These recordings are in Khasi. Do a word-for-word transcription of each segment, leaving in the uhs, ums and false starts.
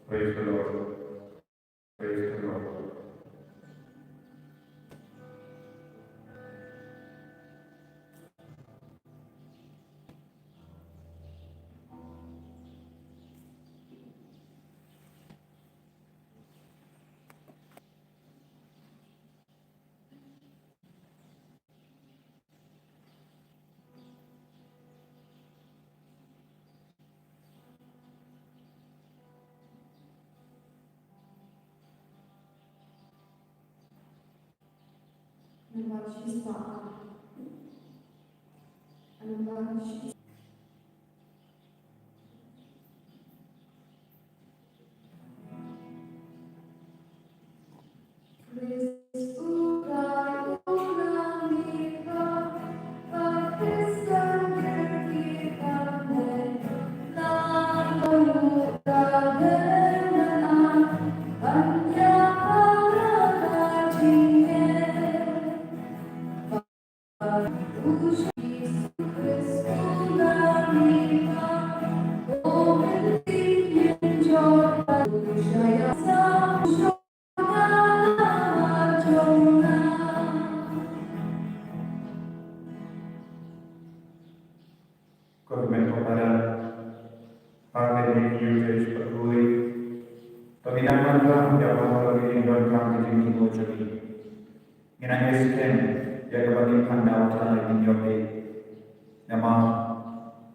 Praise the Lord. Praise the Lord. Number six. Number six. Ko hynmen ko para, ha kane ka ïing ka jingïathuh, to ngin nang wanrah ïa baroh ki jingdonkam ki jingthmu jong ngi. Ngin nang ïa skhem ïa kaba ngin pan da U Trai, ngin ïohi. Namar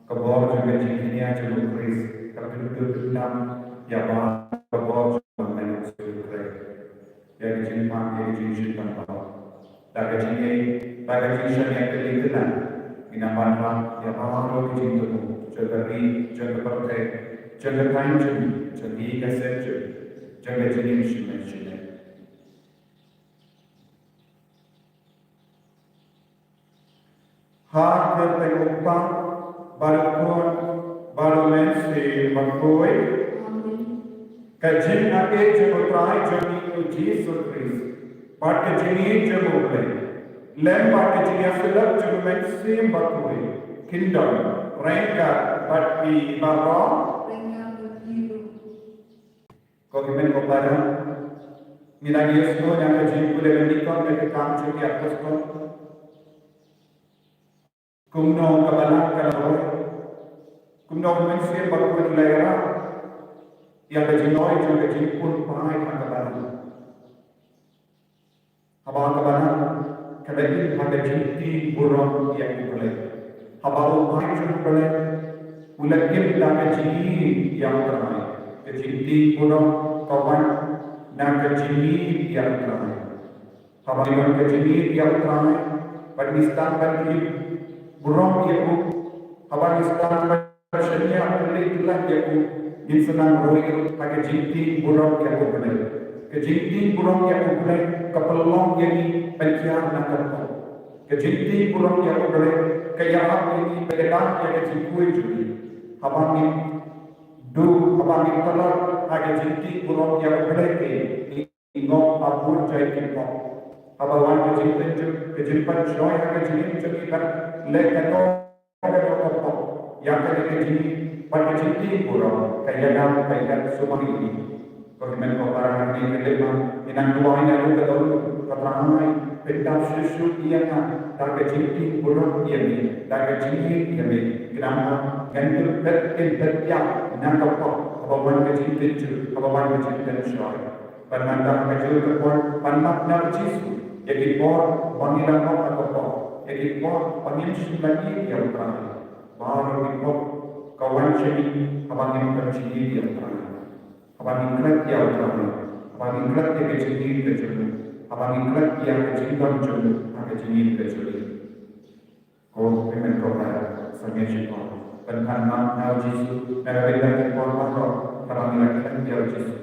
ka bor jong ka jingkñia jong U Khrist ka pynduh pynlam ïa baroh, ka bor jong U Mynsiem Bakhuid. Ïa ka jingpang, ïa ka jingshit bynta. Da ka jingïeit, da ka jingshaniah kylli kyllan, ngin nang wanrah ïa baroh ki jingthmu jong ka ri, jong ka pyrthei, jong ka thaiñ jong ngi, jong ki kynsan jong ngi, jong ka jingim shynrang shynrang. Ha ka kyrteng U Kpa, bad U Khun, bad U Mynsiem Bakhuid. Amen. Ka jingaiei jong U Trai jong ngi U Jisu Khrist, bad ka jingïeit jong U Blei, lem bad ka jingïasyllok jong U Mynsiem Bakhuid, kin don ryngkat bad phi baroh. Ryngkat bad phi ruh. Ko hynmen ko para, ngin nang ïa sngewthuh ïa ka jingpule mynta ka kam jong ki apostol. Kumno ka balang ka la roi, kumno U Mynsiem Bakhuid u la ïarap ïa ka jinglong jong ka jingpule ha ka balang. Haba ka balang ka la im ha ka jingtieng burom ïa U Blei. Haba u paid jong U Blei u la im da ka jingïeit ïa U Trai. Ka jingtieng burom ka wan na ka jingïeit ïa U Trai. Haba ngi don ka jingïeit ïa U Trai, bad ngi sdang ban ïeit burom ïa u. Haba ngi sdang ban shaniah kylli kyllan ïa u, ngin sa nang roi ha ka jingtieng burom ïa U Blei. Ka jingtieng burom ïa U Blei ka pynlong ïa ngi ban kiar na ka pop. Ka jingtieng burom ïa U Blei ka ïarap ïa ngi ban ïada ïa ka jingkhuid jong ngi. Haba ngin duh, haba ngin tlot ha ka jingtieng burom ïa U Blei, ngi ngop ha bun jait ki pop. Haba wan ka jingtynjuh, ka jingpynshoi ha ka jingim jong ngi, ban leh kano kano ka pop, ïa kane ka jingim, bad ka jingtieng burom ka ïada, ka ïada sumar ïa ngi. Ko hynmen ko para, ha kane ka lymman ngin nang duwai na ruh, Ko Trai, pyndap shuh shuh ïa nga da ka jingtieng burom ïa me, da ka jingïeit ïa me. Khnang ba ngan ym phet, ym phet ïap na ka pop haba wan ka jingtynjuh, haba wan ka jingpynshoi. Bad mynta ha kajuh ka por, pan map na U Jisu ïa ki por ba ngi la ngop ha ka pop, ïa ki por ba ngim shym la ïeit ïa U Trai. Baroh ki pop ka wan sha ngi haba ngim pynshoi ïa U Trai, haba ngi klet ïa U Trai, haba ngi klet ïa ka jingïeit ka jong u, haba ngi klet ïa ka jingdon jong u ha ka jingim ka jong ngi. Ko hynmen ko para, sngewbha shipor ban pan map na U Jisu na ka bynta ki por baroh kaba ngi la klet ïa U Jisu.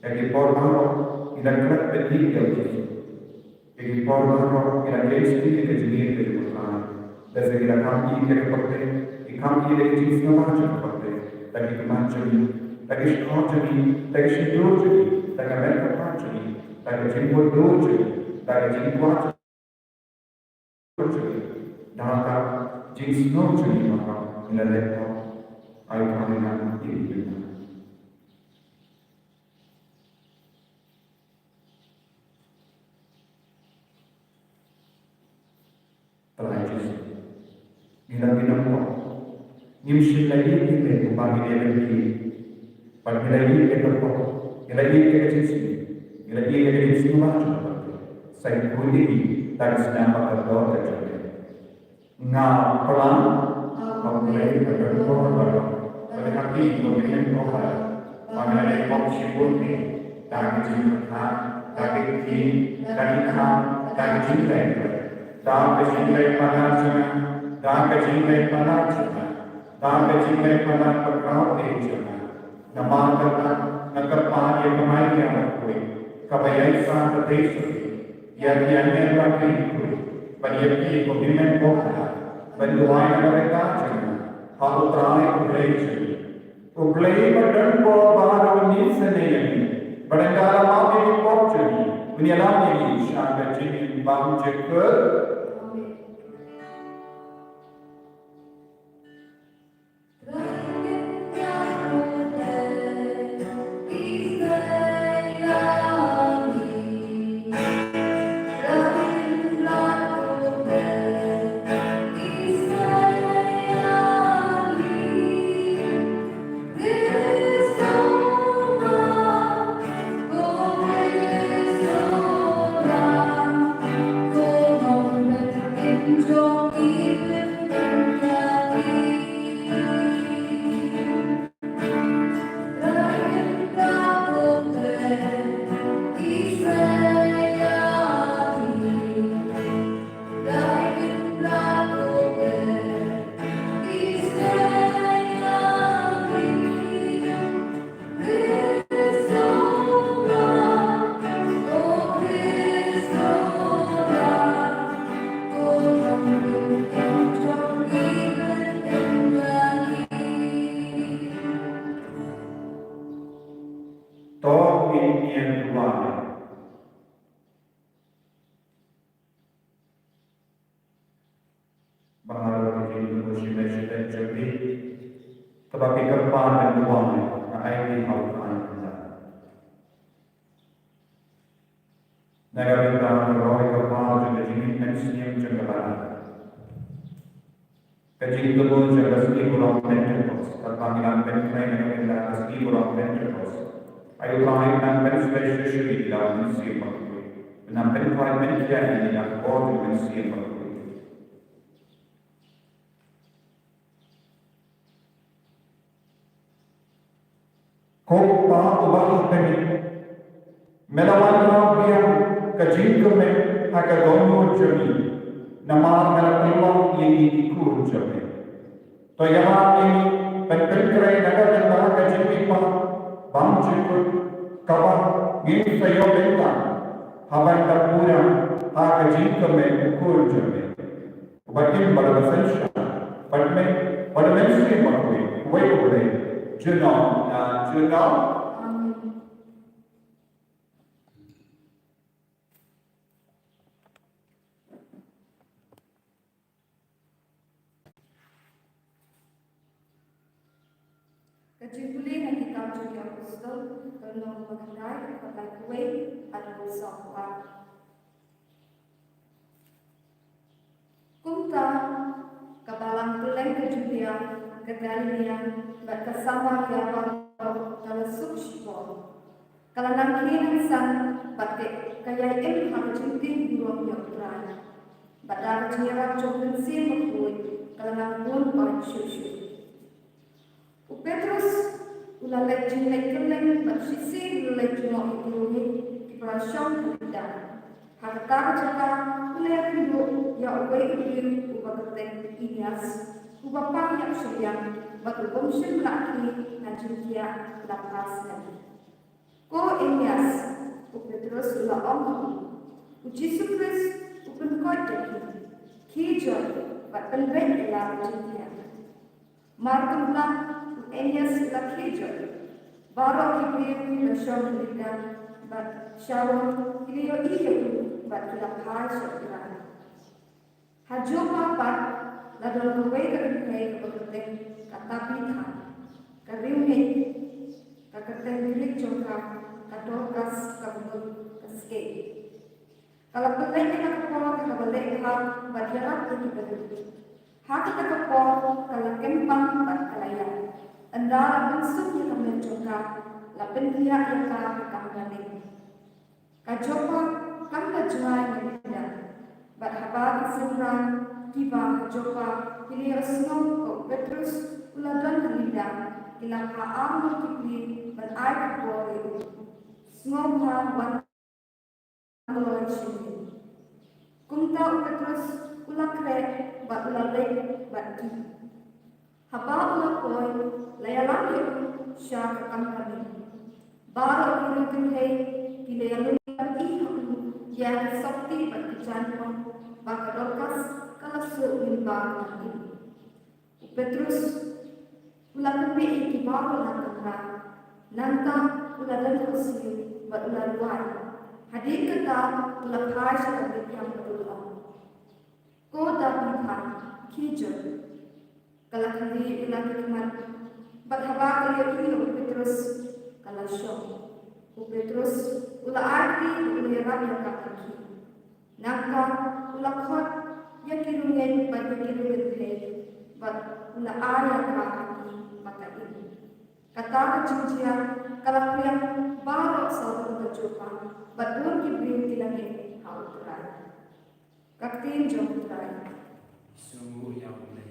Ïa ki por baroh ngi la klet ban ïeit ïa U Jisu. Ïa ki por baroh ngi la klet ban ïeit ïa ka jingïeit ka jong U Trai. Lada ngi la kam ïeit ïa ka pyrthei, ngi kam ïeit ïa ka jingsngewbha jong ka pyrthei, da ki kyrdan jong ngi, da ki shkor jong ngi, da ki shyntur jong ngi, da ka met ka phad jong ngi, da ka jingmutdur jong ngi, da ka jingkwah jong ngi, da ka jingsngew jong ngi, ma ka ngi la leh pop. Ai Trai, nang ïeit ïa ngi. ngi nongpop. Ngim shym la ïeit ïa me kumba ngi dei ban ïeit. Bad ngi la ïeit ïa ka pop, ngi la ïeit ïa ka jingsniew, ngi la ïeit ïa ka jingsniew ba jong ka. Sa ïeit ïa ngi da ka snam bad ka doh ka jong me. Nga plan, nga plan ka doh ka doh. Bad ha ki ko hynmen ko ha. Ba ngi la dei pop shibun hi. Da ka jingkyrkhu, da ka ktien, da ka kam, da ka jingleh. Da ka jingleh palat jong nga, da ka jingleh palat jong nga. Da ka jingleh palat ba khraw eh jong nga. Namar kata nga kyrpad ïa ka Maria bakhuid kaba ïaisah ka tei suri, ïa ki angel ba kyrkhu, bad ïa phi ko hynmen ko ha, ban duwai na ka bynta jong nga ha U Trai U Blei jong ngi. U Blei ba don bor baroh un isynei ïa ngi, bad ynda la map ïa ki pop jong ngi, un ïalam ïa ngi sha ka jingim bymjukut. Amen. To ngin ïa duwai. Ba nga ruh ka jingkyrkhu shibun shibun jong phi kaba phi kyrpad ban duwai, nga ai phi ha u Trai. Na ka bynta ka roi ka par jong ka jingim mynsiem jong ka balang. Ka jingkyrkhu jong ka sngi burom Pentekost, kaba ngi nang pynkhreh na ka bynta ka sngi burom Pentekost. Ai u Trai ban pynshoi shuh shuh ïa u Mynsiem Bakhuid. Ban pynkhraw pynkhia ïa ngi da ka bor jong u Mynsiem Bakhuid. Ko Pa uba ha bneng, me la wanrah biang ka jingkmen ha ka dohnud jong ngi, namar me la pynlong ïa ngi ki khun jong me. To ïarap ïa ngi ban pynkhreh na ka bynta ka jingmihpat bymjukut kaba ngin sa ïoh bynta haba ngi pura ha ka jingkmen u Khun jong me. Uba im bad uba synshar bad me, bad u Mynsiem Bakhuid, uwei U Blei, junom la junom. Amen. Ka jingpule na ka kitab jong ki Apostol, ka lynnong ba khyndai, ka dkhot kawei haduh ka sawphew ar. Kumta ka balang kylleng ka Judia, ka Galilaia, bad ka Samaria baroh ka la suk shibun. Ka la nang khie nang san bad ka ïai im ha ka jingtieng burom ïa U Trai. Bad da ka jingïarap jong U Mynsiem Bakhuid ka la nang bun bha shuh shuh. U Petros u la leit jingleit kylleng bad shisien u la leit jngoh ïa ki riewmih kiba la shong ha lyndan. Ha kata ka jaka u la ïakynduh ïa uwei u briew uba kyrteng Ainias, uba pang ïap shiliang bad u bym shym lah khie na jingkhiah la phra snem. Ko Ainias, u Petros u la ong ha u, U Jisu Khrist u pynkoit ïa phi. Khie jot bad pynbeit ïa la ka jingkhiah. Mar kumta u Ainias u la khie jot. Baroh ki briew kiba shong ha lyndan bad shawor ki la ïohi ïa u bad ki la phai sha U Trai. Ha Joppa pat la don kawei ka kynthei kaba kyrteng ka Tabitha, ka riewngeit, ka kyrteng Grik jong ka, ka Dorkas kaba mut ka skei. Ka la pynleit ïa la ka por ha kaba leh bha bad ïarap ïa ki barit. Ha kata ka por ka la kynpang bad ka la ïap. Ynda la pynsuk ïa ka met jong ka, la pynthiah ïa ka ha ka kamra lieng. Ka Joppa kam la jngai na Lida. Bad haba ki synran kiba ha Joppa ki la ïohsngew ba u Petrus u la don ha Lida, ki la phah arngut ki briew ban ai khubor ïa u, "Sngewbha wan kloi sha ngi." Kumta u Petrus u la khreh bad u la leit bad ki. Haba u la poi, la ïalam ïa u sha ka kamra lieng. Baroh ki riew kynthei ki la ïalum ban ïohi ha u ïa ki sopti bad ki jaiñphong ba ka Dorkas ka la suh lyngba ka kam im. U Petrus u la kynbeit ïa ki baroh na kamra. Nangta u la don ha u siew bad u la duwai. Hadien kata u la phai sha ka beit thiang bad u la ong, "Ko Tabitha, khie jur." Ka la khylli, u la khie khmat, bad haba ka la ïohi ïa u Petrus, ka la shong. U Petrus u la aiti, u la ïarap ïa ka ban khie. Nangta u la khot ïa ki riew ngeit bad ïa ki riew kynthei, bad u la ai ïa ka ha ki ba ka im. Kata ka jingjia ka la pliang baroh sawdong ka Joppa, bad bun ki briew ki la ngeit ha U Trai. Ka ktien jong U Trai. Sngewbha ïa U Blei.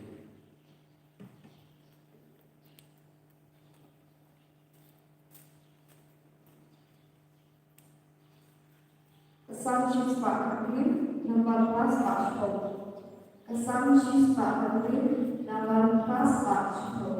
Ka Salm shispah hynriew, nambar phra spah shiphew. Ka Salm shispah hynriew, nambar phra spah shiphew.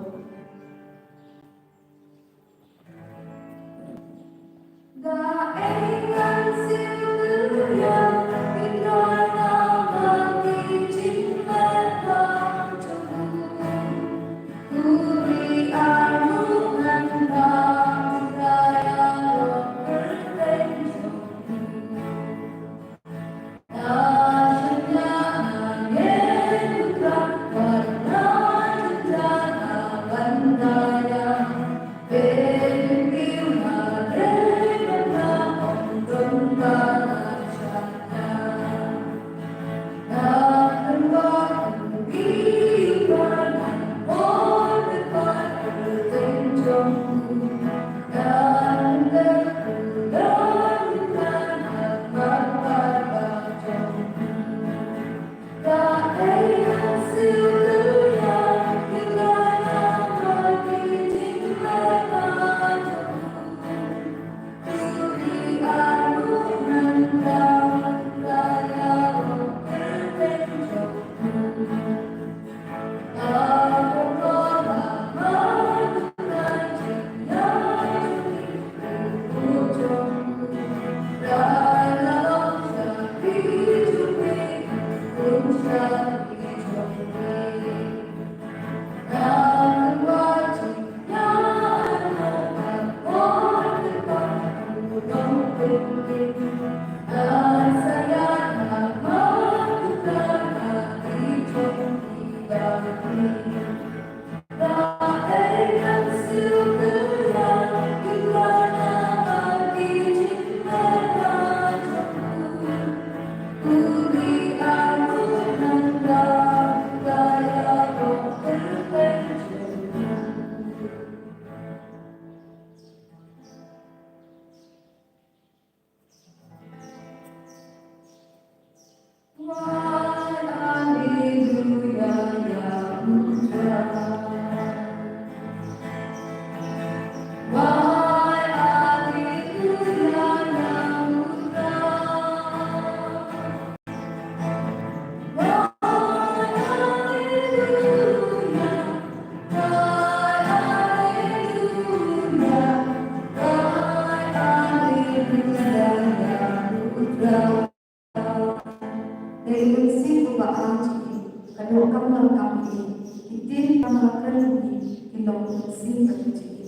Dei u Mynsiem uba ar jong ngi, ka dohkam lang kam ïa ngi, ki ktien ba la kren ïa ngi, ki long u mynsiem bad ka jingim.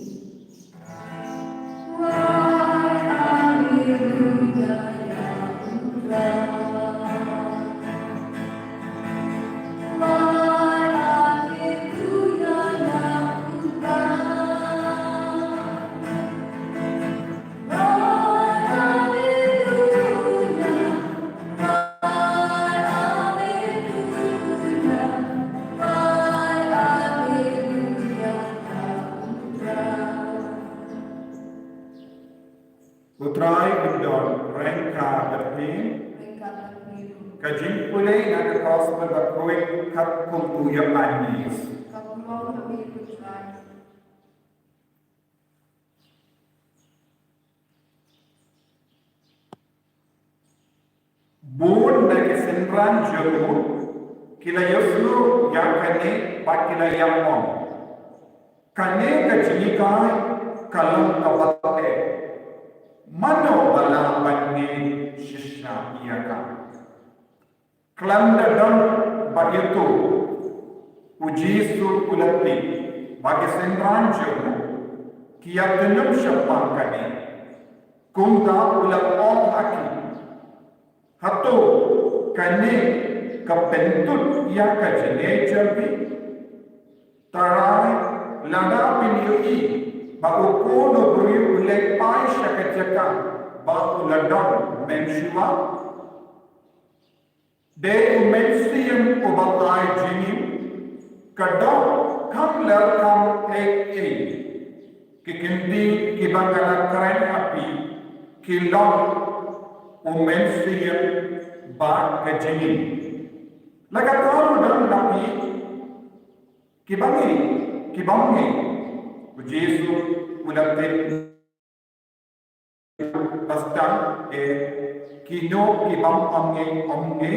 U Trai un don ryngkat bad phi. Ryngkat bad phi ruh. Ka jingpule na ka Gospel bakhuid katkum u Ïoannis. Ka pynlong ha me ko Trai. Bun na ki synran jong u ki la ïohsngew ïa kane bad ki la ïa ong, kane ka jinghikai ka long kaba teh. Mano ba lah ban ngi shisha ïa ka? Khlem da don ba ïathuh, u Jisu u la tip ba ki synran jong u ki ïa kynnoh shaphang kane. Kumta u la ong ha ki, hato kane ka pyntut ïa ka jingeh jong phi? Tharai lada phin ïohi ba u Khun u briew u leit phai sha ka jaka ba u la don mynshuwa. Dei u Mynsiem uba ai jingim, ka dei kam leh kam ei ei. Ki kyntien kiba nga la kren ha phi ki long u Mynsiem bad ka jingim. La ka thaw u don ha phi, kiba ngi, kiba ngi. U Jisu u la tip ba sdang, eh, kino kibym ong ngi, ong ngi,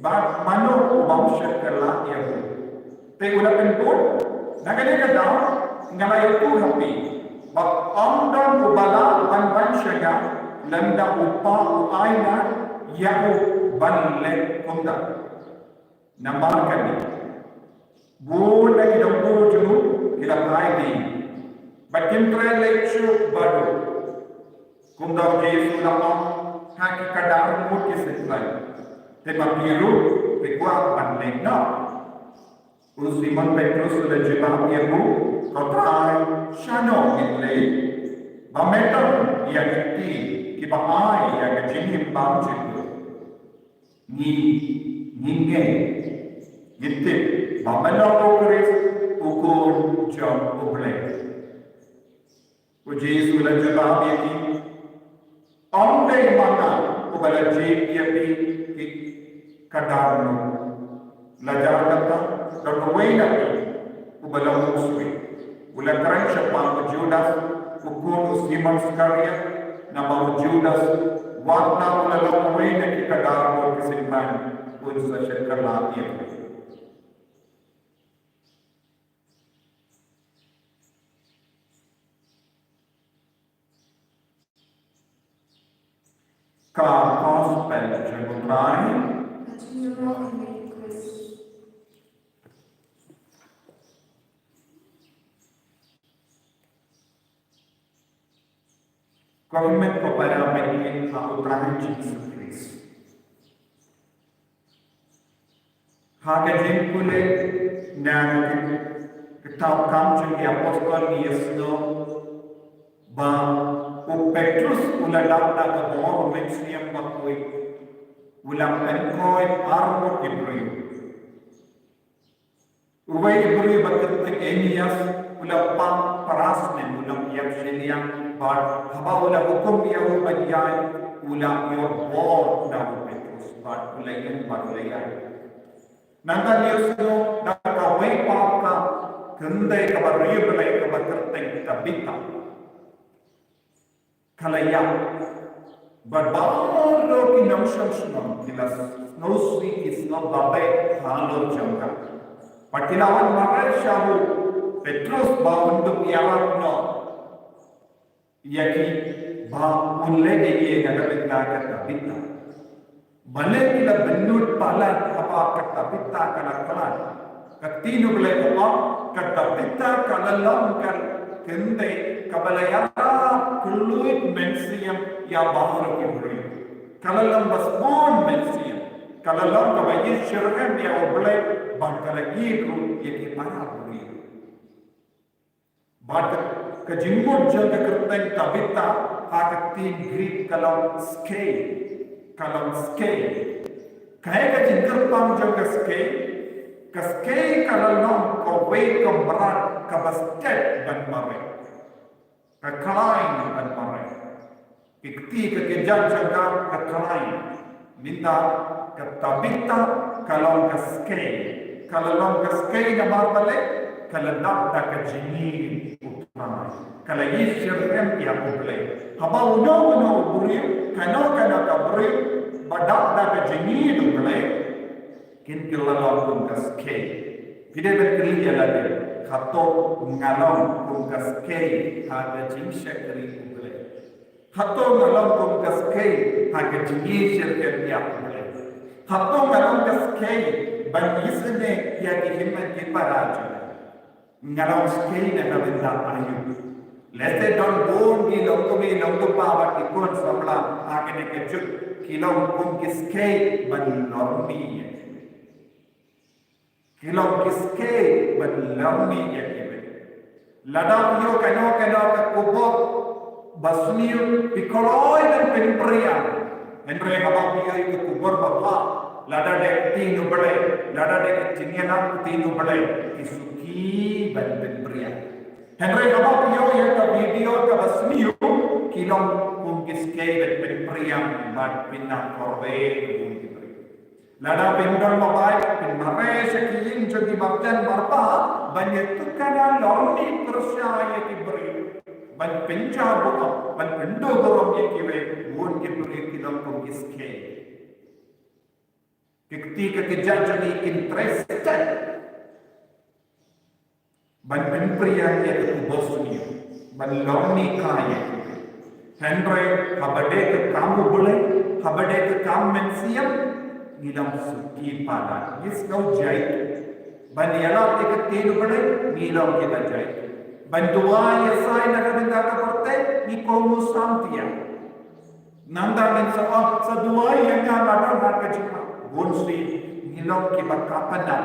bad mano u bym shakri ïa u. Te u la pynbud, na kane ka daw nga la ïathuh ha phi ba ym don uba lah ban wan sha nga lymda u Kpa u ai ïa u ban leh kumta. Namar kane, bun na ki nongbuh jong u ki la phai dih bad kim treh leit shuh bad u. Kumta u Jisu u la ong ha ki khynnah ngut ki synran, te ma phi ruh phi kwah ban leit noh? U Simon Petrus u la jubab ïa u, ko Trai, shano ngin leit? Ba me don ïa ki kti kiba ai ïa ka jingim bymjukut. Ngi, ngi ngeit, ngi tip ba me long u Khrist, u Khun jong U Blei. U Jisu u la jubab ïa ki, ym dei ma nga uba la jied ïa phi ki khynnah ngut. La jar kata, don uwei na phi uba la mut suiñ. U la kren shaphang u Judas, u khun u Simon Iskariot, namar u Judas, wat la u la long uwei na ki khynnah ngut ki synran, un sa shakri ïa u. Ka Gospel jong U Trai. Ka hynmen ka para bangeit ha U Trai Jisu Khrist. Ha ka jingpule na ka kitab Kam jong ki Apostol ngi ïohsngew ba u Petrus u la dap da ka bor u Mynsiem Bakhuid, u la pynkhoit arngut ki briew. Uwei u briew ba kyrteng Aeneas u la pang para snem, u la ïap shiliang, bad haba u la hukum ïa u ban ïaid, u la ïoh bor na u Petrus bad u la ïeng bad u la ïaid. Nangta ngi ïohsngew da kawei pat ka kynthei kaba riewblei kaba kyrteng Tabitha. Ka la ïap. Bad baroh ki nongshong shnong ki la sngewsih, ki sngew babe halor jong ka. Bad ki la wan mareh sha u Petrus ba un dup ïarap noh ïa ki, ba un leh ïa ka, ka Tabitha. Balei ki la bynnud palat haba ka Tabitha ka la khlad? Ka ktien U Blei ka ong, ka Tabitha ka la long ka kynthei kaba la ïarap kylluid mynsiem ïa baroh ki briew. Ka la long ba sbun mynsiem. Ka la long kaba ïeit shitrhem ïa U Blei bad ka la ïeit ruh ïa ki para briew. Bad ka, ka jingmut jong ka kyrteng Tabitha ha ka ktien Greek ka long pske, ka long pske. Kaei ka jingkyrpang jong ka pske? Ka pske ka la long kawei ka mrad kaba stet ban mareh, ka khlaiñ ban mareh. Ki kti ka kjat jong ka ka trai. Mynta ka Tabitha ka long ka skei. Ka la long ka skei namar balei? Ka la dap da ka jingïeit u Trai. Ka la ïeit shitrhem ïa U Blei. Haba uno uno u briew, kano kano ka briew ba dap da ka jingïeit U Blei, kin kylla long kum ka skei. Phi dei ban kylli ïa lade, hato nga long kum ka skei ha ka jingshakri U Blei? Hato nga long kum ka skei ha ka jingïeit shitrhem ïa U Blei? Hato nga long ka skei ban isynei ïa ki hynmen ki para jong nga? Nga long skei na ka bynta aïu? Lehse don bun ki long kmie long kpa bad ki khun samla ha kane ka juk ki long kum ki skei ban lorni ïa ki. Ki long ki skei ban lorni ïa kiwei. Lada phi ïoh kano kano ka khubor ba sniew, phi kloi ban pynpriang. Hynrei haba phi ïoh ka khubor ba bha, lada dei ktien U Blei, lada dei ka jingïalam ktien U Blei, phi suki ban pynpriang. Hynrei haba phi ïoh ïa ka video kaba sniew, ki long kum ki skei ban pynpriang bad pynpriang korwe kum ki briew. Lada phin don mobile, phin mareh sha ki ïing jong ki marjan marpa ban ïathuhkhana lorni pyrshah ïa ki briew, ban pynjah burom, ban pynduh burom ïa kiwei, bun ki briew ki long kum ki skei. Ki kti ka kjat jong ngi kin trei stet ban pynpriang ïa ka khubor sniew, ban lorni kai ïa ki. Hynrei haba dei ka kam U Blei, haba dei ka kam mynsiem, ngi long suki palat, ngi sngew jait. Ban ïalap ïa ka ktien U Blei, ngi long kita jait. Ban duwai ïa sai na ka bynta ka pyrthei, ngi kohnguh samthiang. Nangta ngin sa ong, sa duwai ïa nga, nga don ha ka jingma. Bun sien ngi long kiba kapanan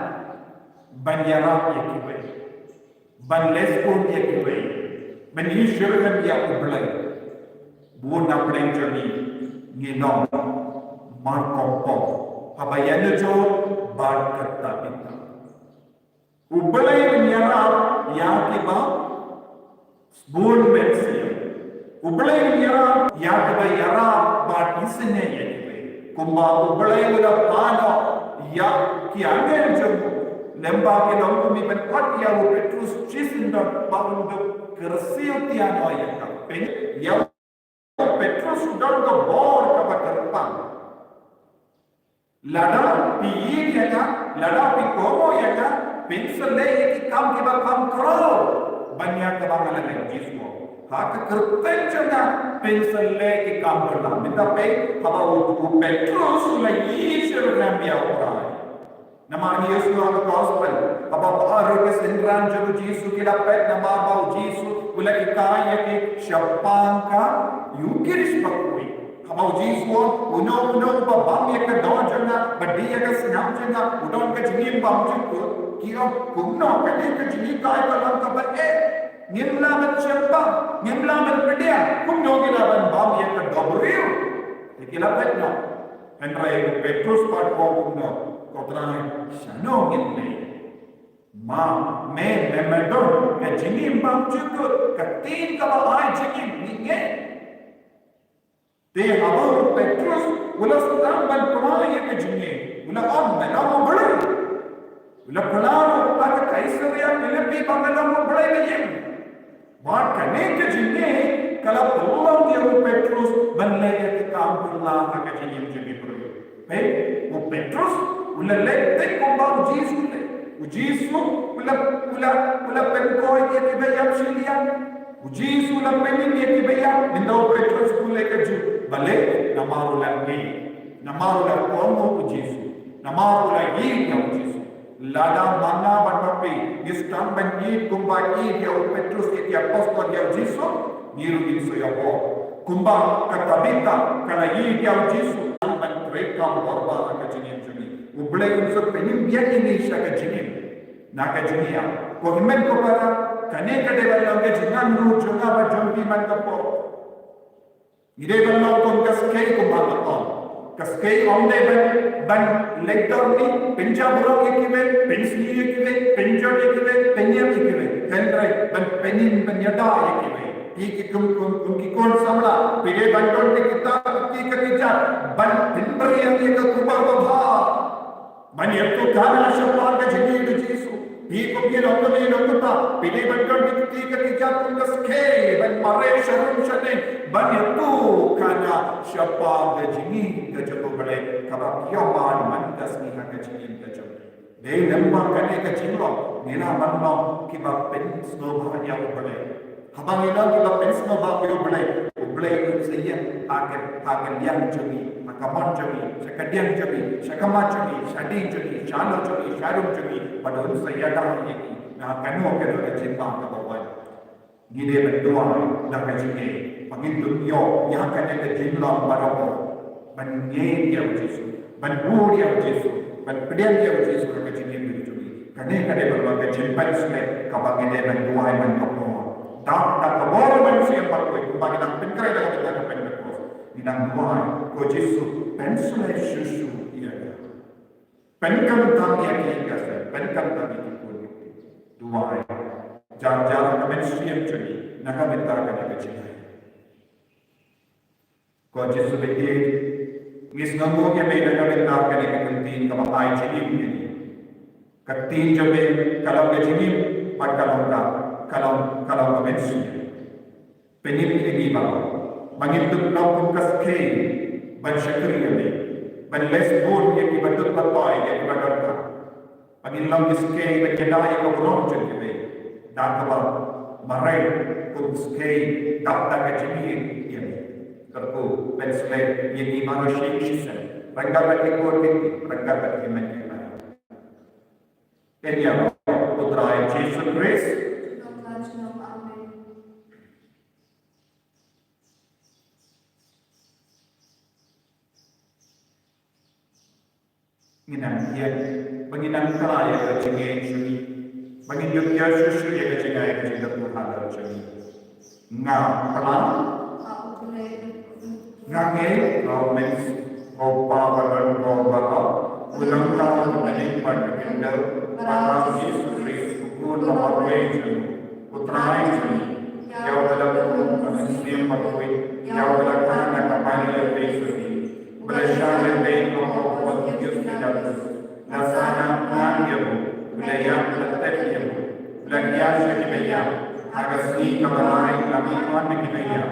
ban ïarap ïa kiwei, ban leh skul ïa kiwei, ban ïeit shitrhem ïa U Blei. Bun na pdeng jong ngi ngi long mar kompong haba ïanujor bad ka Tabitha. U Blei un ïarap ïa kiba bun mynsiem. U Blei un ïarap ïa kiba ïarap bad isynei ïa kiwei. Kumba U Blei u la pan noh ïa ki angel jong u, lem ba ki long kumne ban kot ïa u Petrus shisyndon ba un dup kyrsiew tian noh ïa ka. Pyn, ïa u Petrus u don ka bor kaba kyrpang. Lada phi ïeit ïa nga, lada phi kohnguh ïa nga, phin sa leh ïa ki kam kiba kham khraw ban ïa kaba nga la leh, Jisu. Ha ka kyrteng jong nga phin sa leh ki kam phylla. Mynta peit haba u, u Petrus u la ïeit shitrhem ïa U Trai. Namar ngi ïohsngew ha ka gospel, haba baroh ki synran jong u Jisu ki la peit namar ba u Jisu u la hikai ïa ki shaphang ka Eukharist bakhuid. Haba u Jisu u ong, uno uno uba bam ïa ka doh jong nga, ba dih ïa ka sngap jong nga, u don ka jingim bymjukut. Ki ong, kumno kane ka jinghikai ka long kaba eh? Ngim lah ban shim bam, ngim lah ban pdiang. Kumno ngi lah ban bam ïa ka dohbriew? Te ki la peit noh. Hynrei u Petrus pat u ong kumno? Ko Trai, shano ngin leh? Ma me, me, me don ka jingim bymjukut, ka ktien kaba ai jingim, ngi ngeit. Te haba u Petrus u la sdang ban pynlong ïa ka jingim, u la ong, me long U Blei. U la pynlong ha ka Kaisaria Philippi ba me long U Blei ba ïeng. Bad kane ka jingngeit ka la pynlong ïa u Petrus ban leh ïa ka kam phylla ha ka jingim jong ki briew. Peit, u Petrus u la leh kumba u Jisu u leh. U Jisu u la, u la, u la pynkhuid ïa kiba ïap shiliang. U Jisu u la pynim ïa kiba ïap, hynrei u Petrus u leh kajuh. Balei? Namar u la ngeit. Namar u la kohnguh u Jisu. Namar u la ïeit ïa u Jisu. Lada ma nga bad ma phi ngi sdang ban ïeit kumba ïeit ïa u Petrus, ïa ki apostol, ïa u Jisu, ngi ruh ngin sa ïoh bor. Kumba ka Tabitha ka la ïeit ïa u Jisu, ban treikam bor ba ha ka jingim jong ngi. U Blei un sa pynim biang ïa ngi sha ka jingim na ka jingïap. Ko hynmen ko para, kane ka dei ban long ka jingangnud jong nga bad jong phi man ka por. Ngi dei ban long kum ka skei kumba nga ong. Ka skei ym dei ban, ban leit dorni, pynjah burom ïa kiwei, pynsniew ïa kiwei, pynjot ïa kiwei, pynïap ïa kiwei. Hynrei ban pynim, ban ïada ïa kiwei. Phi ki kum, kum, kum ki khun samla, phi dei ban don ki kitab kti ka kjat ban pynbiang ïa ka khubor babha. Ban ïathuh khana shaphang ka jingim u Jisu. Phi kum ki nongkynnoh nongkynnoh, phi dei ban don ki kti ka kjat kum ka skei ban mareh sharum shadien, ban ïathuh khana shaphang ka jingim ka jong U Blei kaba phi ïoh ban man ka sngi ha ka jingim ka jong phi. Dei namar kane ka jinglong ngi lah ban long kiba pynsngewbha ïa U Blei. Haba ngi long kiba pynsngewbha ïa U Blei, U Blei un sa ïeng ha ka, ha ka liang jong ngi, ha ka mon jong ngi, sha ka diang jong ngi, sha ka mat jong ngi, sha ding jong ngi, sha lok jong ngi, sha rum jong ngi, bad un sa ïada ïa ngi na kano kano ka jingbam kaba wan. Ngi dei ban duwai da ka jingngeit ba ngin ym ïoh ïa kane ka jinglong baroh, ban ngeit ïa U Jisu, ban bud ïa U Jisu, ban pdiang ïa U Jisu ha ka jingim jong ngi. Kane ka dei ban long ka jingpynsleh kaba ngi dei ban duwai ban kyrpad. Da, da ka bor ban siem bakhuid kumba ngi dang pynkhreh da ka bynta ka pynbeit. Ngi dang duwai, ko Jisu, pynsleh shuh shuh ïa nga. Pynkyntang ïa ki ïing ki sem, pynkyntang ïa ki khun ki kti. Duwai. Jar jar ka mynsiem jong ngi na ka bynta kane ka jingim. Ko Jisu ba ïeit, ngi sngewnguh ïa me na ka bynta kane ka ktien kaba ai jingim ïa ngi. Ka ktien jong me ka long ka jingim bad ka long ka, ka long, ka long ka mynsiem. Pynïap ïa ngi baroh ba ngin ym long kum ka skei ban shakri ïa me, ban leh bun ïa kiba duk ba toi, ïa kiba donkam. Ba ngin long ki skei ban ïada ïa ka burom jong kiwei da kaba mareh kum skei dap da ka jingïeit ïa me. Kyrkhu pynsleh ïa ngi baroh shi shisien, ryngkat bad ki khun ki kti, ryngkat bad ki kmie ki kpa. Ïa U Trai Jisu Khrist. Amen. Ngin nang ïa, ba ngin nang kra ïa ka jingngeit jong ngi, ba ngin ïoh ïa shuh shuh ïa ka jingai ka jingkyrkhu halor jong ngi. Nga pla, nga ngeit ba U Myns, ba U Kpa ba don bor baroh, u long ka, u long ka, u long ka, u long ka, U Jisu Khrist, U Khun ba marwei jong U Trai jong ngi, ïa uba la kum ha ka mynsiem bakhuid, ïa uba la kha na ka Maria Theisotti, uba la shah lyndet ha u Pontius Pilatus, la sahnarphna ïa u, u la ïap, la tep ïa u, u la khiah sha kiba ïap, ha ka sngi kaba lai la mihkhmat na kiba ïap,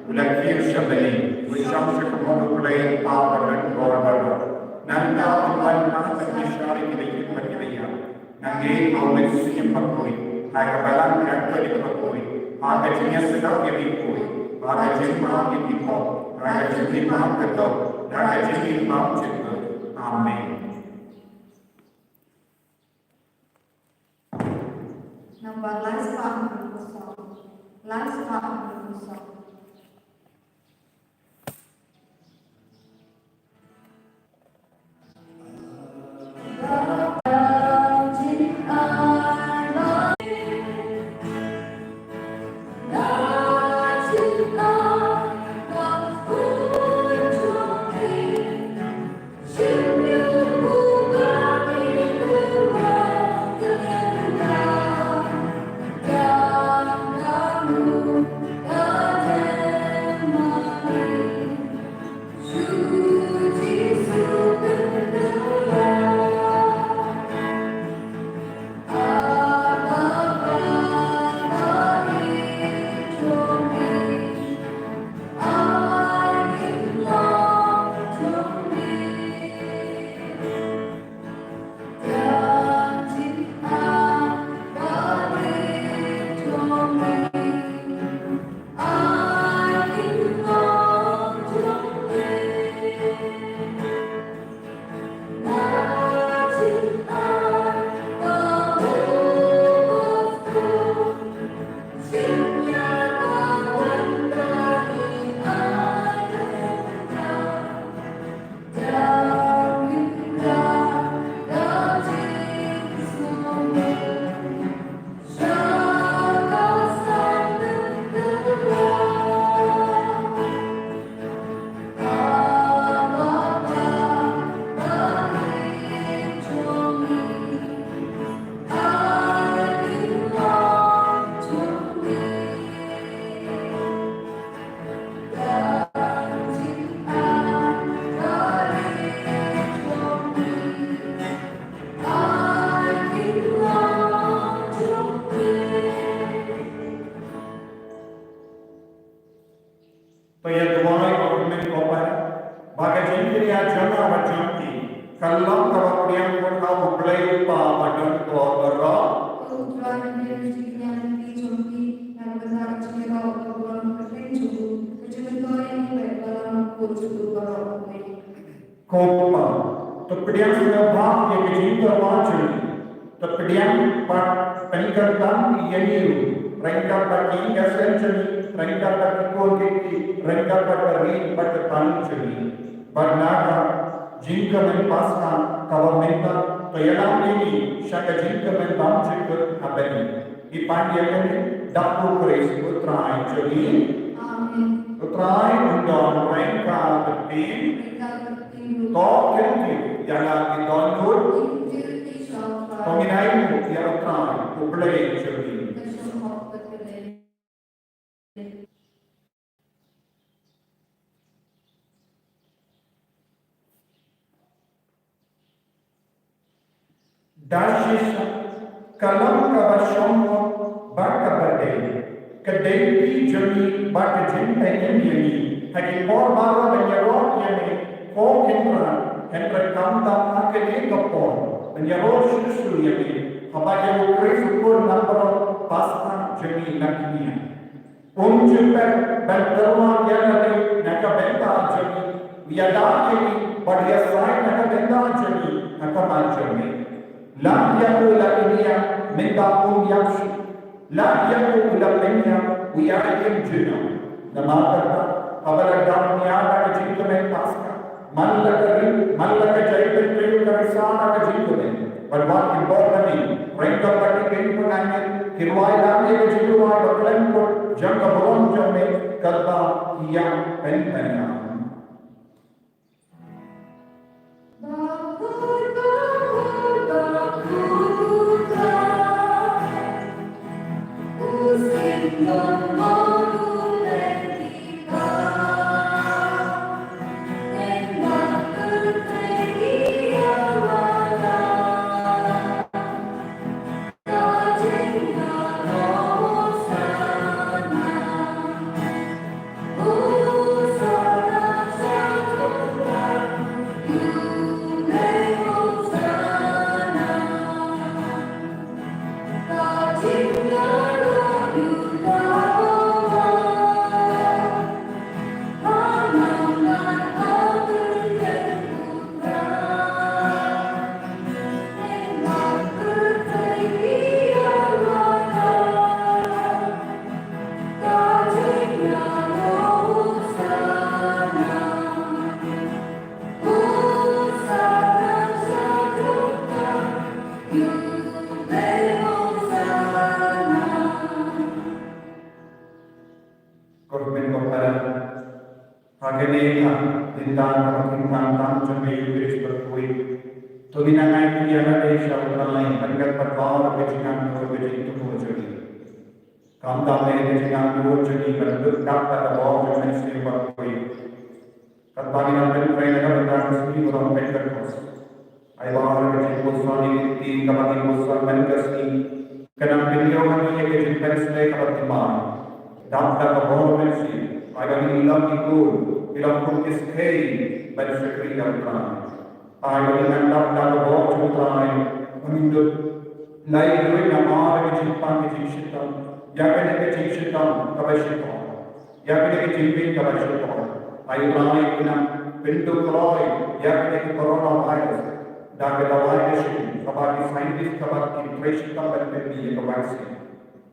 u la kiew sha bneng, u shong sha ka mon U Blei U Kpa ba don bor baroh. Nangta un wan ban pynbishar ïa kiba ïeit bad kiba ïap. Nga ngeit ba U Mynsiem Bakhuid, ha ka Balang Katholik bakhuid, ha ka jingïasyllok ïa ki khuid, ha ka jingmap ïa ki pop, ha ka jingim ba kordor, ha ka jingim ba jylliew. Amen. Number lai spah hynriew saw. Lai spah hynriew saw. To ïa duwai, ko kmen ko para, ba ka jingkyrïa jong nga bad jong phi ka long kaba pdiang bun ha U Blei U Kpa ba don bor baroh. Ko Trai, pdiang jingkyrïa jong phi, jong phi, na ka bynta ka jingïaroh ka burom ka kyrteng jong u, ka jingmyntoi ïa ngi bad ïa baroh. Ko Kpa, to pdiang sngewbha ïa ka jingkyrwa jong ngi. To pdiang bad pynkyntang ïa ngi ruh ryngkat bad ki ïing ki sem jong ngi, ryngkat bad ki khun ki kti, ryngkat bad ka ri bad ka thaiñ jong ngi. Bad na ka jingkmen Paskha kaba mynta, to ïalam ïa ngi sha ka jingkmen bymjukut ha bneng. Ngi pan ïa kane da U Khrist U Trai jong ngi. Amen. U Trai un don ryngkat bad phi. Ryngkat bad phi ruh. To kyntiew ïa ngi ki dohnud. Ngi kyntiew ïa phi sha U Trai. To ngin ainguh ïa U Trai U Blei jong ngi. Ka shong hok bad ka dei. Da shisha ka long kaba shong hok bad kaba dei, ka dei phi jong ngi bad ka jingpynïaid ïa ngi ha ki por baroh ban ïaroh ïa me, ko Kynrad, hynrei khamtam ha kane ka por ban ïaroh shuh shuh ïa me, haba ïa U Khrist U Khun baroh Paskha jong ngi la kñia. Um ju pep ban tyrwa ïa lade na ka bynta jong ngi, u ïada ïa ngi bad u ïasaid na ka bynta jong ngi ha khmat jong me. Lap ïa u la kñia mynta um ïap shuh. Lap ïa u la kñia u ïa im junom. Namar kata haba la dap nia da ka jingkmen Paskha, man la ka ri, man la ka jaitbynriew ka risa da ka jingkmen. Bad wat ki bor kane ryngkat bad ki kynphang angel ki rwai lang ïa ka jingrwai ba khlem kut jong ka burom jong me, kaba ïa pynpynïap. Ko hynmen ko para, ha kane ka dei tang ka kynphang tam jong ka Eucharist bakhuid. To ngin nang ai ïa lade sha U Trai ryngkat bad baroh ka jingangnud ka jingthmu jong ngi. Khamtam ïa ka jingangnud jong ngi ban dap da ka bor jong U Mynsiem Bakhuid. Katba ngi nang pynkhreh na ka bynta ka sngi burom Pentekost, ai ba ka jingpuson ïa ki ktien kaba ngi puson man ka sngi kan nang pynïoh ha ngi ïa ka jingpynshlei kaba thymmai. Dap da ka bor U Mynsiem, ai ba ngin long ki khun, ki long khun ki skei ban shakri ïa U Trai. Ai ba ngin nang dap da ka bor jong U Trai, ba ngin dup lai duh namar ka jingpang ka jingshitom, ïa kane ka jingshitom kaba shitom, ïa kane ka jingmih kaba shitom. Ai U Trai, ngin nang pynduh kloi ïa kane ka coronavirus da ka dawai ka shin kaba ki scientist kaba ki trei shitom ban pynmih ïa ka vaccine.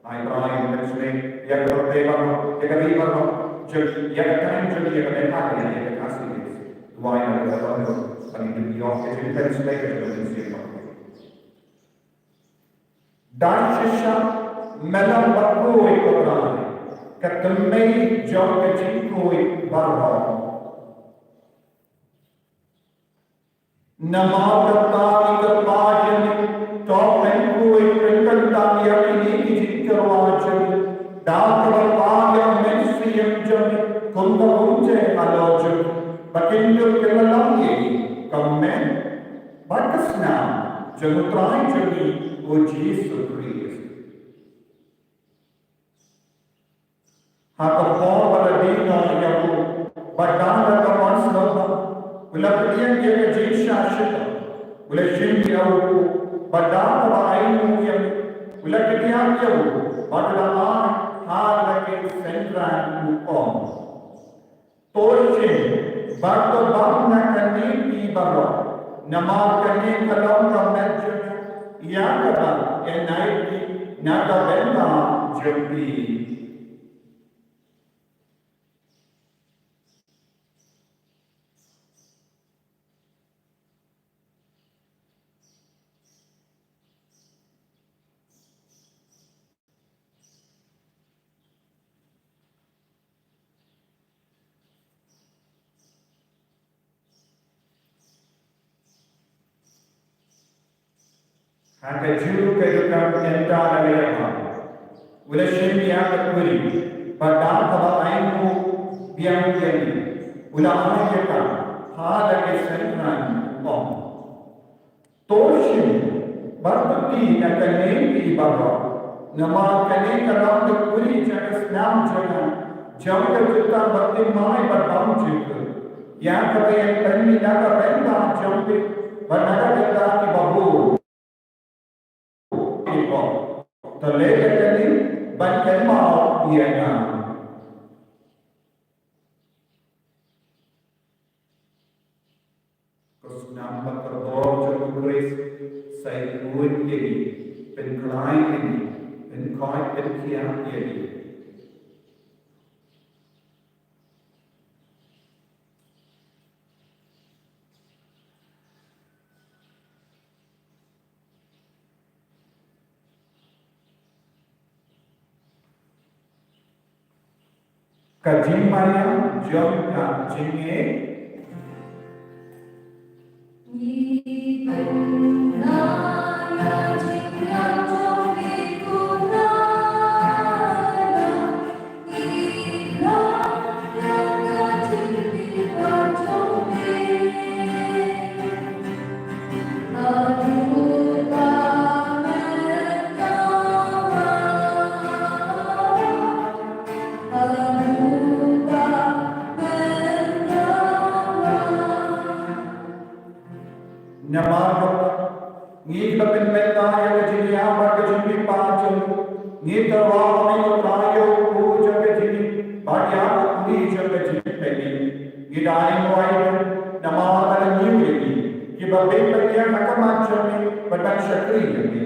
Ai Trai, pynshlei ïa ka pyrthei baroh, ïa ka ri baroh, ïa ka thaiñ jong ngi, ïa ka Meghalaya, ïa ka Khasi Hills. Duwai na ka Trai ba ngin ïoh ka jingpynshlei ka jong U Mynsiem Bakhuid. Da shisha me long bakhuid ko Trai, ka thymmei jong ka jingkhuid baroh. Namar kata ngi kyrpad ïa me, to pynkhuid pynkyntang ïa kine ki jingkyrwa jong ngi da kaba pang ïa U Mynsiem jong me, kumba um jai halor jong ngi, ba kin dup kylla lang ïa ngi kum met bad ka snam jong U Trai jong ngi U Jisu Khrist. Ha ka por ba la die noh ïa u, Bad da la ka mon sngewbha u la pdiang ïa ka jingshah shitom, u la shim ïa u, bad da kaba ainguh ïa u, u la kdiah ïa u, bad u la ai ha la ki synran, u ong: To shim bad to bam na kane phi baroh, namar kane ka long ka met jong nga, ïa kaba yn ai phi na ka bynta jong phi. Ha kajuh ka jingkam jynjar na ka ïa u la shim ïa ka kuri, bad da kaba ainguh biang ïa u, u la ai ïa ka ha la ki synran, u ong: To shim bad to ti na kane phi baroh, namar kane ka long ka kuri jong ka snam jong nga, jong ka jutang ba thymmai bad bymjukut, ïa kaba yn pynmih na ka bynta jong phi bad na ka bynta kiba bun. Ki ong: To leh ïa kane ban kynmaw ïa nga. Ka snam bad ka kordor jong u Khrist sa ïakynduh ïa ngi, pynkhlaiñ ïa ngi, pynkhoit, pynkhiah ïa ngi. Ka jingmaïa jong ka jingngeit. Namar kata, ngi kiba pynbeit ïa ka jingïap bad ka jingmihpat jong u, ngi tyrwa ha U Trai ïa u jong ka jingim bad ïa ka kuri jong ka jingpynim. Ngi da ïeng wai namar ba la ñiew ïa ngi kiba pynbeit ïa ka khmat jong ngi bad ban shakri ïa ngi.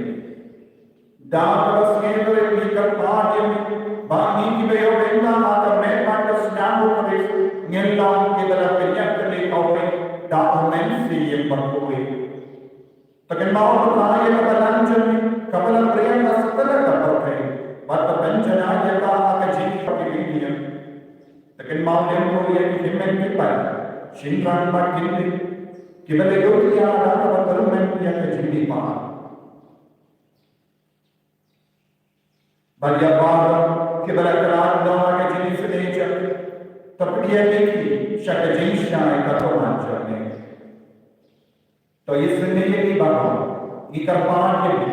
Da kaba sngewrit ngi kyrpad ïa me ba ngi kiba ïoh bynta ha ka met bad ka snam U Khrist ngin long kiba la pynïap kane kawei da U Mynsiem Bakhuid. To kynmaw Trai ïa ka balang jong ngi kaba la pdiang ha satlak ka pyrthei bad to pynjanai ïa ka ha ka jingim ba ki riewniam. To kynmaw lem ruh ïa ki hynmen ki para, shynrang bad kynrip kiba la ïoh ïa ka da kaba kyrmen ïa ka jingmihpat. Bad ïa baroh kiba la khlad noh ha ka jingisynei jong me, to pdiang ïa ki sha ka jingshai ka khmat jong me. To ïasynei ïa ngi baroh, ngi kyrpad ïa me,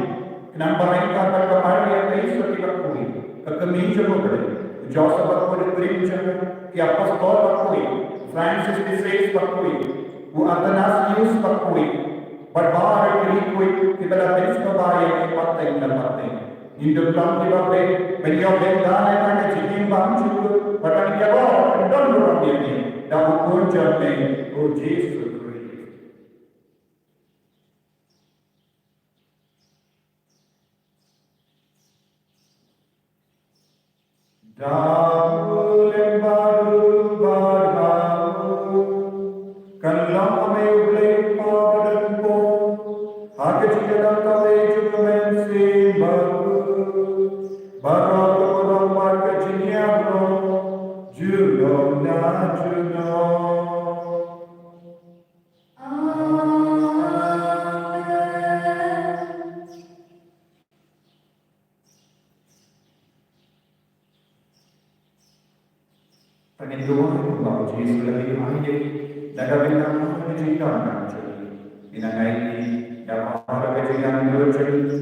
khnang ba ryngkat bad ka Maria Theisotti bakhuid, ka kmie jong U Blei, u Joseph bakhuid u briew jong me, ki apostol bakhuid, Francis de Sales bakhuid, u Athanasius bakhuid, bad baroh ki riewkhuid kiba la pynsngewbha ïa ngi pateng la pateng. Ngin dup long kiba beit ban ïoh bynta na ka jingim bymjukut bad ban ïaroh kyndon burom ïa me da U Khun jong me, U Jisu Khrist. Da u lem bad u bad ha u, kan long ha me U Blei U Kpa badonbor, ha ka jingïadon kawei jong U Mynsiem Bakhuid, baroh ka burom bad ka jingïaroh junom na junom. Amen. Te ngin duwai kumba U Jisu u la ai ïa ngi, da kaba nang ha ka jingdonkam jong ngi, ngin nang ai ïa ngi ïa baroh ka jingangnud jong ngi,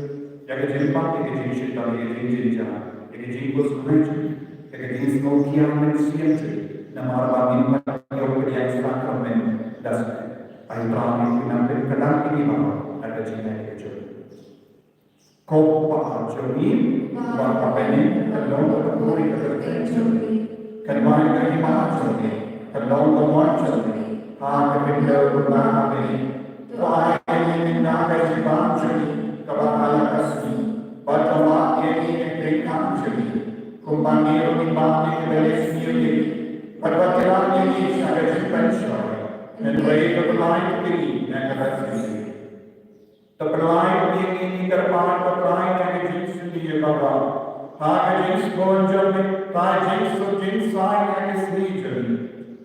ïa ka jingpang, ïa ka jingshitom, ïa ka jingjynjar, ïa ka jingpynsngewsih jong ngi, ïa ka jingsngewkhia mynsiem jong ngi, namar ba ngin Kane ba ka jingïaid ka jong ngi. Ko Pa jong ngi ba ha bneng, kan long ka puri ka kyrteng jong me. Kan wan ka hima jong me. Kan long ka mon jong me ha ka khyndew kumba ha bneng. To ai ïa ngi mynta ka jingim jong ngi kaba ha la ka sngi. Bad to map ïa ngi ki jingkam jong ngi, kumba ngi ruh ngi map ïa kiba leh sniew ïa ngi. Bad wat kylla ngi sha ka jingpynshoi, hynrei to pynlait ïa ngi na ka sngi. To pynlait ïa ngi, ngi kyrpad, bad pynlait ïa ka jingsniew ïa baroh ha ka jingsbun jong me, ha ka jingsuk jingsaiñ ha ka sngi jong me.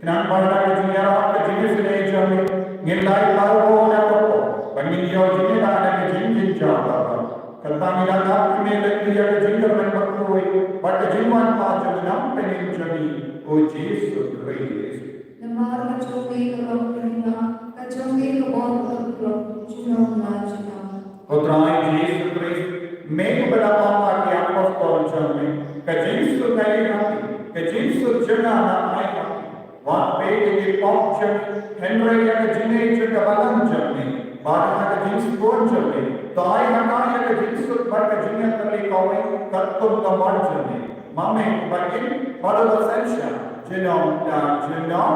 Khnang ba da ka jingïarap ka jingisynei jong me, ngin lait baroh na ka pop, ba ngin ïoh jingïada na ka jingjynjar baroh. Kata ngi la ap ïa me lem ïa ka jingkyrmen bakhuid bad ka jingwan pat jong u Nongpynim jong ngi, u Jisu Khrist. Namar ka jong me ka long ka hima, ka jong me ka bor ka pynlong, junom la junom. Ko Trai Jisu Khrist, me uba la ong ha ki apostol jong me, ka jingsuk nga ai ha phi, ka jingsuk jong nga nga ai ha phi. Wat peit ïa ki pop jong ngi, hynrei ïa ka jingngeit jong ka balang jong me, bad ha ka jingsbun jong me, to ai ha nga ïa ka jingsuk bad ka jingïatylli kawei katkum ka mon jong me. Ma me uba im bad uba synshar, junom la junom.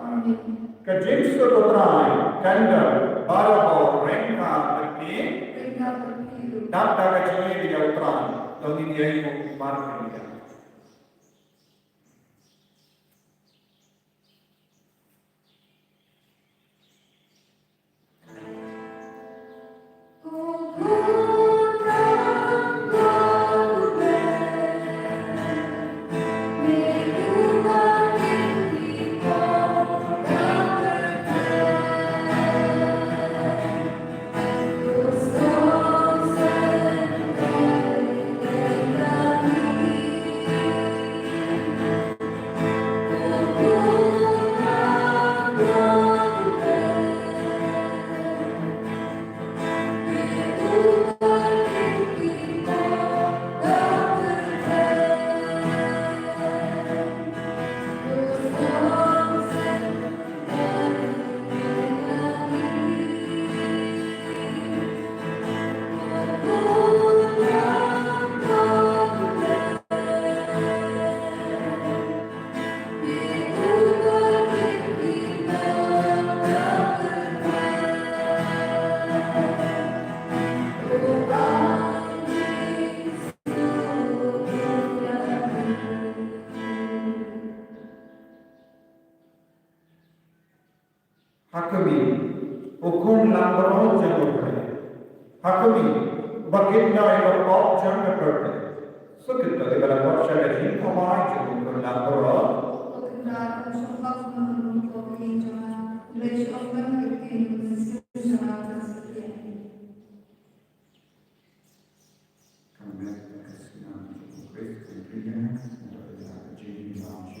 Amen. Ka jingsuk U Trai kan don barabor ryngkat bad phi. Ryngkat bad phi ruh. Dap da ka jingïeit ïa U Trai, to ngin ïa ïoh markylliang. Ha ka miet, u khun langbrot jong U Blei. Ha ka miet, uba kynnoh ïa ka pop jong ka pyrthei. Suk ïa kito kiba la pop sha ka jingkawai jong u khun langbrot. Ka met ka snam jong U Khrist kan pynïaid na ka bynta ka jingim jong u.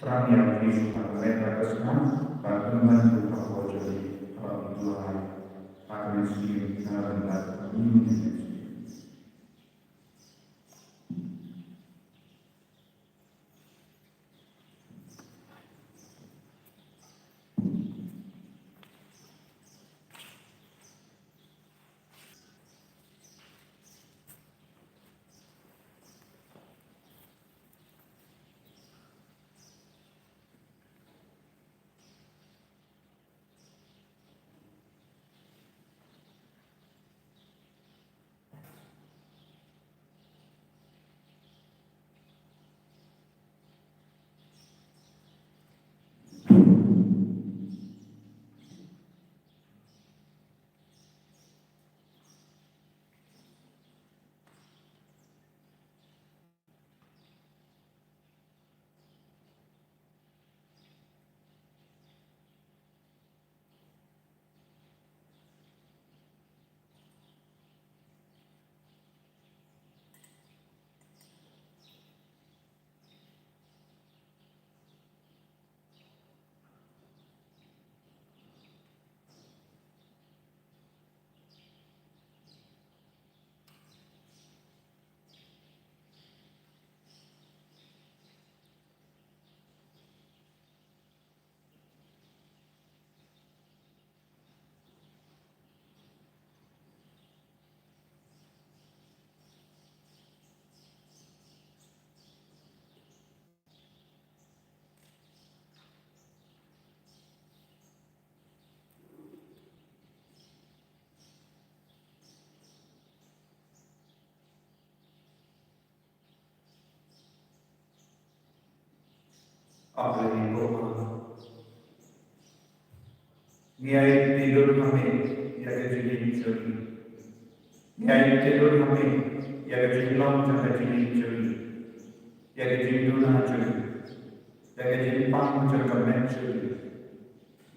Tang ïa u Jisu ha ka met ka snam, bad u Trai ha ka bor jong ngi, ha ka met ka snam, ha ka met ka snam. Amen. Ngi aiti lut ha me ïa ka jingim jong ngi. Ngi aiti lut ha me ïa ka jinglong jong ka jingim jong ngi, ïa ka jingduna jong ngi, ïa ka jingpang jong ka met jong ngi,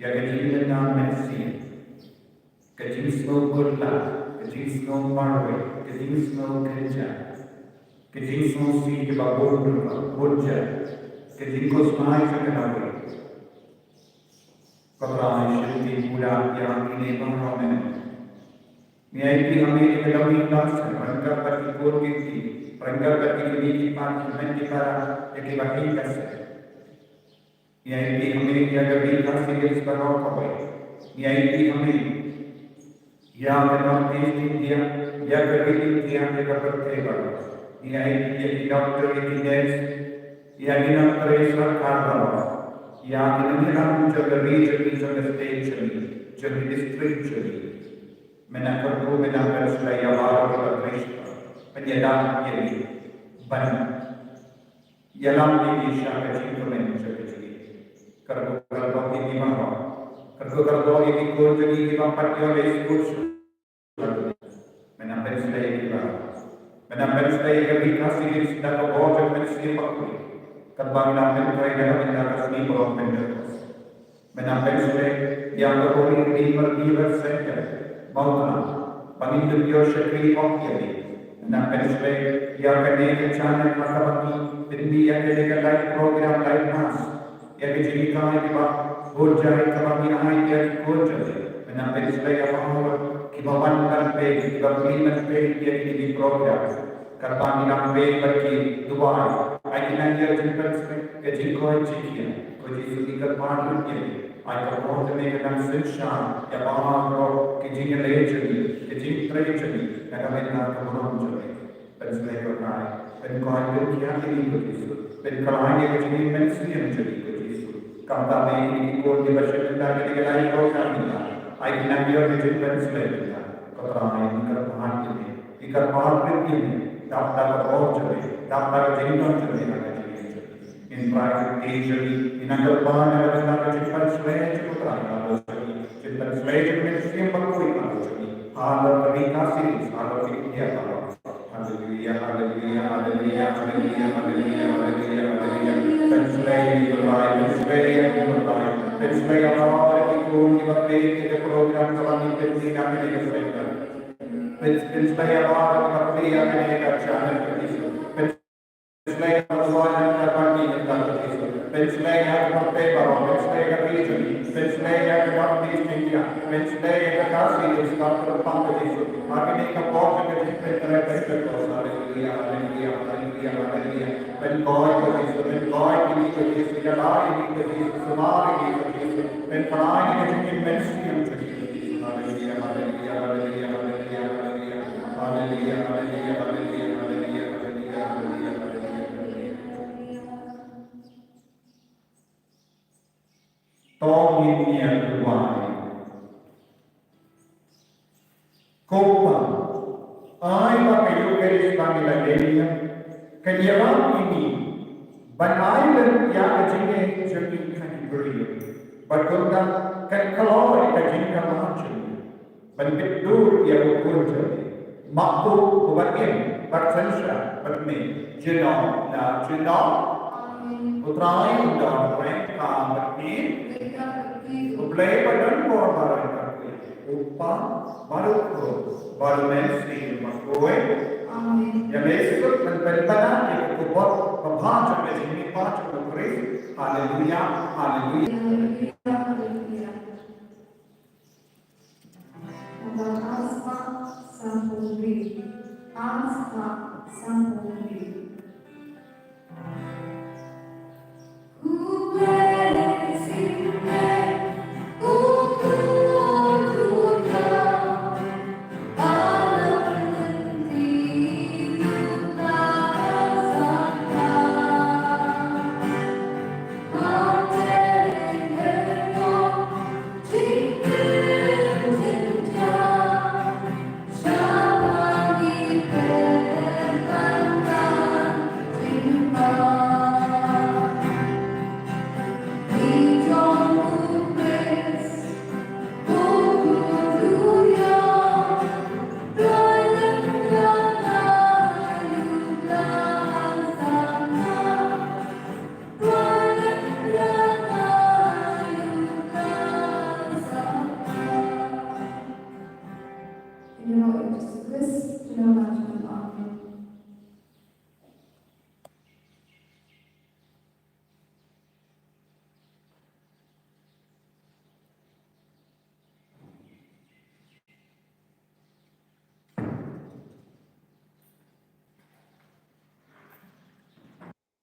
ïa ka jingduna mynsiem, ka jingsngew khuslai, ka jingsngew marwei, ka jingsngew kynjah, ka jingsngewsih kaba bun ruh bun jait, ka jingkhuslai jong ka lawei. Ko Trai, shim pynban ïa kine baroh, men. Ngi aiti ha me ïa ka lawei, ka seng, ryngkat bad ki khun ki kti, ryngkat bad ki kmie ki kpa, ki hynmen ki para, ïa kiba ïeit ka seng. Ngi aiti ha me ïa ka Ri Khasi Hills baroh kawei. Ngi aiti ha me ïa ka North East India, ïa ka ri India, ïa ka pyrthei baroh. Ngi aiti ïa ki doctor, ïa ki nurse, ïa ki nongtrei sorkar baroh, ïa ki nongïalam jong ka ri jong ngi, jong ka state jong ngi, jong ka district jong ngi. Men nang kyrkhu, men nang pynshlei ïa baroh kiba trei shabar, ban ïada ïa ngi, ban ïalam ïa ngi sha ka jingkmen jong ka jingim. Kyrkhu kyrdoh ïa ngi baroh. Kyrkhu kyrdoh ïa ki khun jong ngi kiba pat ïoh leit skul. Men nang pynshlei ïa ki baroh. Men nang pynshlei ïa ka Ri Khasi Hills da ka bor jong ka Mynsiem Bakhuid, kaba ngi nang pyntrei da ka bynta ka sngi ba long Pentekost. Men nang pynshlei ïa ka Holy Redeemer Believers Center Mawkyrwat, ba ngin ïoh shakri hok ïa ki. Men nang pynshlei ïa kane ka channel ha kaba ngi pynmih ïa kane ka live program, live mass, ïa ka jinghikai kaba bun jait kaba ngi ai ïa ki khun jong ngi. Men nang pynshlei ïa baroh kiba wan ban peit, kiba plie ban peit ïa kine ki program. Katba ngi nang peit bad ki duwai, ai ki nang ïoh jingpynshlei, ka jingkoit jingkhiah. Ko Jisu, ngi kyrpad lut ïa ki. Ai ka bor jong me ka nang synshar ïa baroh ki jingïaleh jong ngi, ki jingtrei jong ngi, na ka bynta ka burom jong me. Pynshlei ko Trai, pynkoit pynkhiah ïa ngi ko Jisu, pynkhlaiñ ïa ka jingim mynsiem jong ngi ko Jisu. Kumta me ïa kine ki khun kiba shim bynta ïa kane ka live program, ai ki nang ïoh ka jingpynshlei bynta. Ko Trai, ngi kyrpad ïa me. Ngi kyrpad ïa me, dap da ka bor jong me, dap da ka jingdon jong me ha ka jingim jong ngi. Ngin trai ka kti jong ngi, ngin nang kyrpad ïa ka bynta ka jingpynshlei jong U Trai halor jong ngi, jingpynshlei jong U Mynsiem Bakhuid halor jong ngi, halor ka Ri Khasi Hills, halor ka India baroh. Haleluya, haleluya, haleluya, haleluya, haleluya, haleluya, haleluya. Pynslei ïa ngi ko Trai, pynslei ïa ngi ko Trai. Pynslei ïa baroh ki khun kiba peit ïa ka program kaba ngi pynmih na kane ka station. Pyn, pynslei ïa baroh kiba peit ïa kane ka channel ko Jisu. Pynslei ïa baroh kiba peit ïa kane ka channel ko Jisu. Pynslei ïa ka pyrthei baroh, pynslei ïa ka region, pynslei ïa ka North East India, pynslei ïa ka Khasi Hills, ka pyrthei ko Jisu. Ha kane ka por jong ka jingpyntrei Pentekost. Haleluya, haleluya, haleluya, haleluya. Pynkoit ko Jisu, pynkoit ïa ngi ko Jisu, ïada ïa ngi ko Jisu, sumar ïa ngi ko Jisu. Pynphai ïa ngi ka jingim mynsiem ko Jisu. Haleluya, haleluya, haleluya, haleluya, haleluya. Haleluya, haleluya, haleluya, haleluya, haleluya, haleluya, haleluya. To ngin ïa duwai. Ko Pa, ai ba ka Eukharist ba ngi la leh ïa ka, kan ïarap ïa ngi ban ai lem ïa ka jingngeit jong ngi ha ki briew, bad kumta kan kloi ïa ka jingkyrmen jong ngi. Ban bit dur ïa u khun jong me. Ma u uba im bad synshar bad me, junom la junom. Amen. U Trai un don ryngkat bad phi. Ryngkat bad phi. U Blei ba don bor baroh un kyrkhu ïa phi, u Kpa bad u Khun bad u Mynsiem Bakhuid. Amen. Ïa me suk ban pynpaw ïa ka khubor babha jong ka jingmihpat jong u Khrist. Haleluya, haleluya. Haleluya, haleluya. Naba ar spah sanphew hynriew. Ar spah sanphew hynriew.